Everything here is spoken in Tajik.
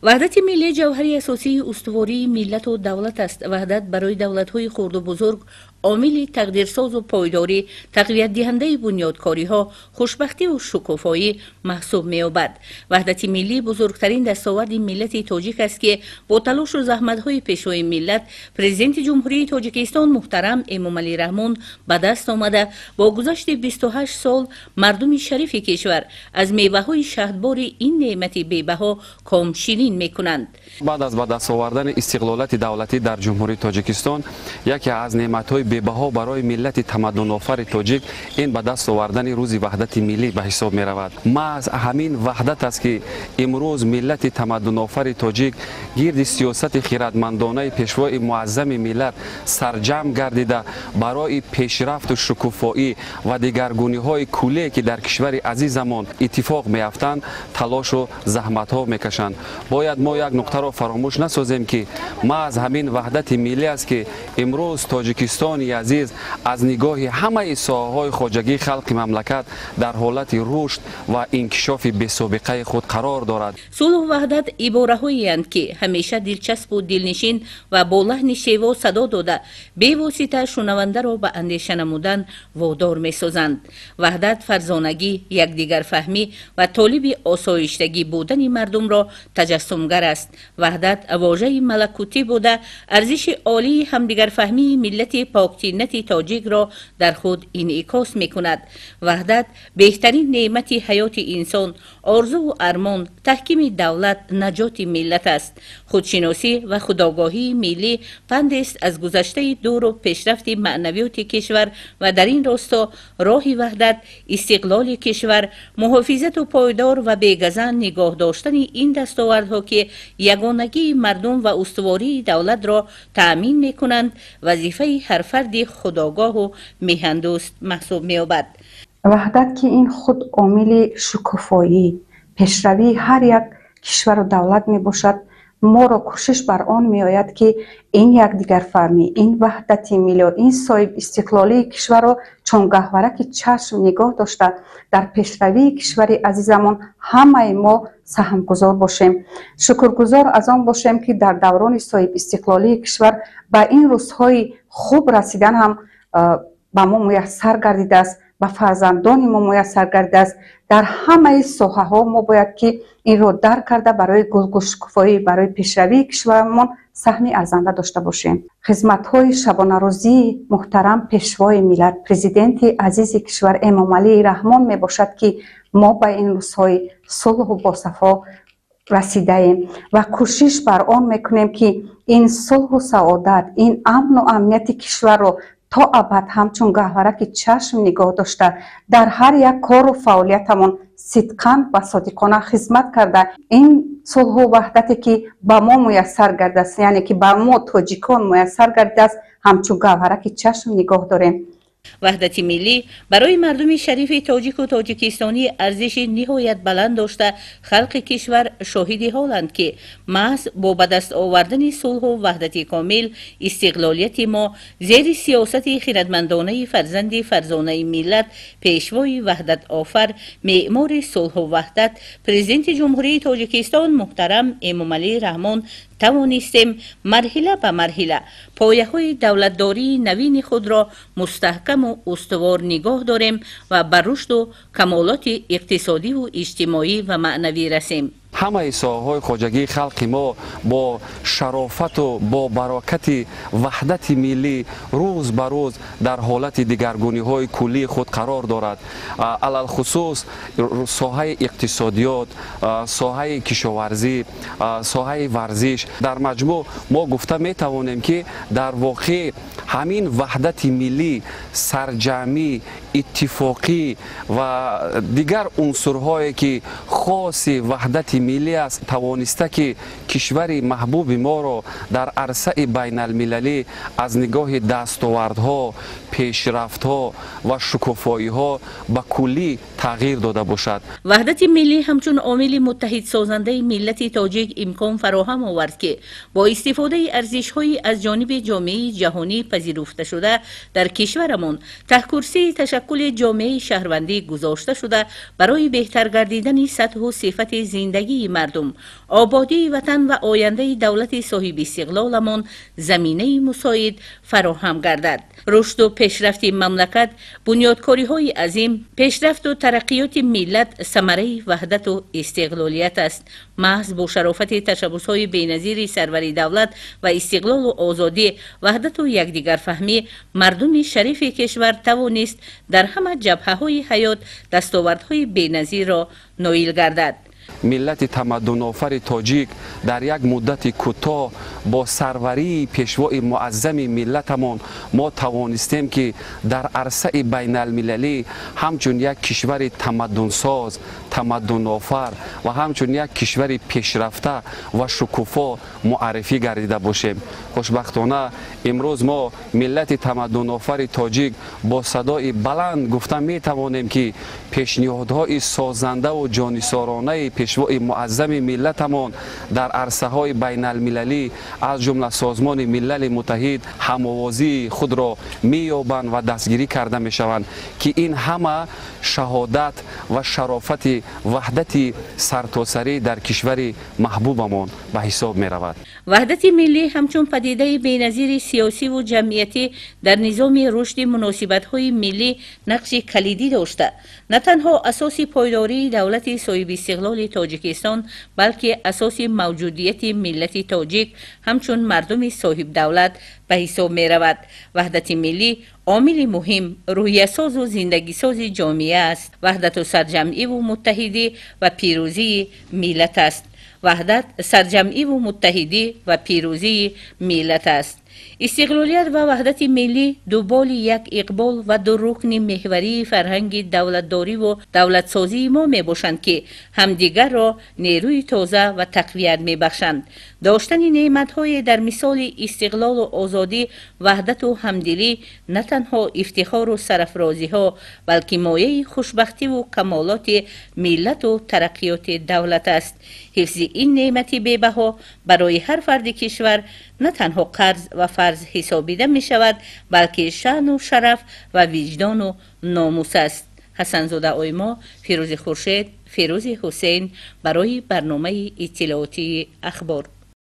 Ваҳдати миллӣ ҷавҳари асосии устувории миллату давлат аст. Ваҳдат барои давлатҳои хурду бузург омили тақдирсозу пойдорӣ, тақвиятдиҳандаи бунёдкориҳо, хушбахтиву шукуфоӣ маҳсуб меёбад. Ваҳдати миллӣ бузургтарин дастоварди миллати тоҷик аст, ки бо талошу заҳматҳои пешвои миллат, Президенти Ҷумҳурии Тоҷикистон муҳтарам Эмомалӣ Раҳмон ба даст омада, бо гузашти 28 сол мардуми шарифи кишвар аз меваҳои шаҳдбори ин неъмати бебаҳо комширин мекунанд. Баъд аз ба даст овардани истиқлолияти давлатӣ дар Ҷумҳурии Тоҷикистон, яке аз неъматҳои бебаҳо барои миллати тамаддунофари тоҷик ин ба даст овардани рӯзи ваҳдати миллӣ ба ҳисоб меравад. Маҳз ҳамин ваҳдат аст, ки имрӯз миллати тамаддунофари тоҷик гирди сиёсати хиратмандонаи пешвои муаззами миллат сарҷамъ гардида, барои пешрафту шукуфоӣ ва дигаргуниҳои куллие, ки дар кишвари азизамон иттифоқ меафтанд, талошу заҳматҳо мекашанд. Бояд мо як нуқтаро фаромӯш насозем, ки маҳз ҳамин ваҳдати миллӣ аст, ки имрӯз Тоҷикистони азиз аз нигоҳи ҳамаи соҳаҳои хоҷагии халқи мамлакат дар ҳолати рушд ва инкишофи бесобиқаи худ қарор дорад. Сулҳу ваҳдат ибораҳоеанд, ки ҳамеша дилчаспу дилнишин ва бо лаҳни шево садо дода, бевосита шунавандаро ба андеша намудан водор месозанд. Ваҳдат фарзонагӣ, якдигарфаҳмӣ ва толиби осоиштагӣ будани мардумро таҷассумгар аст. Ваҳдат вожаи малакутӣ буда, арзиши олии ҳамдигарфаҳмии миллати поктинати тоҷикро дар худ инъикос мекунад. Ваҳдат беҳтарин неъмати ҳаёти инсон, орзуву армон, таҳкими давлат, наҷоти миллат аст. Худшиносӣ ва худогоҳии миллӣ пандест аз гузаштаи дуру пешрафти маънавиёти кишвар ва дар ин росто роҳи ваҳдат, истиқлоли кишвар, муҳофизату пойдор ва бегазан нигоҳ доштани ин дастовардҳо, ки ягонагии мардум ва устувории давлатро таъмин мекунанд, вазифаи ҳар фарди худогоҳу меҳандӯст маҳсуб меёбад. Ваҳдат, ки ин худ омили шукуфоӣ, пешравии ҳар як кишвару давлат мебошад, моро кӯшиш бар он меояд, ки ин якдигарфаҳмӣ, ин ваҳдати миллӣ, ин соҳибистиқлолии кишварро чун гаҳвораки чашм нигоҳ дошта, дар пешравии кишвари азизамон ҳамаи мо саҳмгузор бошем. Шукргузор аз он бошем, ки дар даврони соҳибистиқлолии кишвар ба ин рӯзҳои хуб расидан ҳам ба мо муяссар гардидааст, ба фарзандони мо муяссар гардидааст. Дар ҳамаи соҳаҳо мо бояд ки инро дарк карда, барои гулгулшукуфоӣ, барои пешравии кишварамон саҳми арзанда дошта бошем. Хизматҳои шабонарӯзии муҳтарам пешвои миллат, Президенти азизи кишвар Эмомалии Раҳмон мебошад, ки мо ба ин рӯзҳои сулҳу босафо расидаем ва кӯшиш бар он мекунем, ки ин сулҳу саодат, ин амну амнияти кишварро то абад ҳамчун гаҳвораки чашм нигоҳ дошта, дар ҳар як кору фаъолиятамон сидқан ва содиқона хизмат карда, ин сулҳу ваҳдате, ки ба мо муяссар гардааст, яъне ки ба мо тоҷикон муяссар гардидааст, ҳамчун гаҳвораки чашм нигоҳ дорем. Ваҳдати миллӣ барои мардуми шарифи тоҷику тоҷикистонӣ арзиши ниҳоят баланд дошта, халқи кишвар шоҳиди ҳоланд, ки маҳз бо ба даст овардани сулҳу ваҳдати комил, истиқлолияти мо зери сиёсати хиратмандонаи фарзанди фарзонаи миллат, пешвои ваҳдатофар, меъмори сулҳу ваҳдат, Президенти Ҷумҳурии Тоҷикистон муҳтарам Эмомалӣ Раҳмон тавонистем марҳила ба марҳила пояҳои давлатдории навини худро мустаҳкаму устувор нигоҳ дорем ва ба рушду камолоти иқтисодиву иҷтимоӣ ва маънавӣ расем. Ҳамаи соҳаҳои хоҷагии халқи мо бо шарофату бо барокати ваҳдати миллӣ рӯз ба рӯз дар ҳолати дигаргуниҳои куллии худ қарор дорад. Алалхусус соҳаи иқтисодиёт, соҳаи кишоварзӣ, соҳаи варзиш. Дар маҷмӯъ мо гуфта метавонем, ки дар воқеъ ҳамин ваҳдати миллӣ, сарҷамъӣ, иттифоқӣ ва дигар унсурҳое, ки хоси ваҳдати миллӣ аст, тавониста, ки кишвари маҳбуби моро дар арсаи байналмилалӣ аз нигоҳи дастовардҳо, пешрафтҳо ва шукуфоиҳо ба куллӣ тағйир дода бошад. Ваҳдати миллӣ ҳамчун омили муттаҳидсозандаи миллати тоҷик имкон фароҳам овард, ки бо истифодаи арзишҳои аз ҷониби ҷомеаи ҷаҳонӣ пазируфташуда дар кишварамон таҳкурсии ташаккули ҷомеаи шаҳрвандӣ гузошта шуда, барои беҳтар гардидани сатҳу сифати зиндагии Зиндагии мардум, ободии ватан ва ояндаи давлати соҳибистиқлоламон заминаи мусоид фароҳам гардад. Рушду пешрафти мамлакат, бунёдкориҳои азим, пешрафту тараққиёти миллат самараи ваҳдату истиқлолият аст. Маҳз бо шарофати ташаббусҳои беназири сарвари давлат ва истиқлолу озодӣ, ваҳдату якдигарфаҳмӣ мардуми шарифи кишвар тавонист дар ҳама ҷабҳаҳои ҳаёт дастовардҳои беназирро ноил гардад. Миллати тамаддунофари тоҷик дар як муддати кӯтоҳ бо сарварии пешвои муаззами миллатамон мо тавонистем, ки дар арсаи байналмилалӣ ҳамчун як кишвари тамаддунсоз, тамаддунофар ва ҳамчун як кишвари пешрафта ва шукуфо муаррифӣ гардида бошем. Хушбахтона, имрӯз мо, миллати тамаддунофари тоҷик, бо садои баланд гуфта метавонем, ки пешниҳодҳои созандаву ҷонисоронаи пешвои муаззами миллатамон дар арсаҳои байналмилалӣ, аз ҷумла Созмони Милали Муттаҳид, ҳамовозии худро меёбанд ва дастгирӣ карда мешаванд, ки ин ҳама шаҳодат ва шарофати ваҳдати сартосарӣ дар кишвари маҳбубамон ба ҳисоб меравад. Ваҳдати миллӣ ҳамчун падидаи беназири сиёсиву ҷамъиятӣ дар низоми рушди муносибатҳои миллӣ нақши калидӣ дошта, на танҳо асоси пойдории давлати соҳибистиқлоли Тоҷикистон, балки асоси мавҷудияти миллати тоҷик ҳамчун мардуми соҳибдавлат ба ҳисоб меравад. Ваҳдати миллӣ омили муҳим, рӯҳиясозу зиндагисози ҷомеа аст. Ваҳдату сарҷамъиву муттаҳидӣ ва пирӯзии миллат аст. Ваҳдат, сарҷамъиву муттаҳидӣ ва пирӯзии миллат аст. Истиқлолият ва ваҳдати миллӣ ду боли як иқбол ва ду рукни меҳварии фарҳанги давлатдориву давлатсозии мо мебошанд, ки ҳамдигарро нерӯи тоза ва тақвият мебахшанд. Доштани неъматҳое дар мисоли истиқлолу озодӣ, ваҳдату ҳамдилӣ на танҳо ифтихору сарафрозиҳо, балки мояи хушбахтиву камолоти миллату тараққиёти давлат аст. Ҳифзи ин неъмати бебаҳо барои ҳар фарди кишвар на танҳо қарз ва фарз ҳисобида мешавад, балки шаъну шараф ва виҷдону номус аст. Ҳасанзода Оймо, Фирӯзи Хуршед, Фирӯзи Ҳусейн барои барномаи иттилоотии «Ахбор».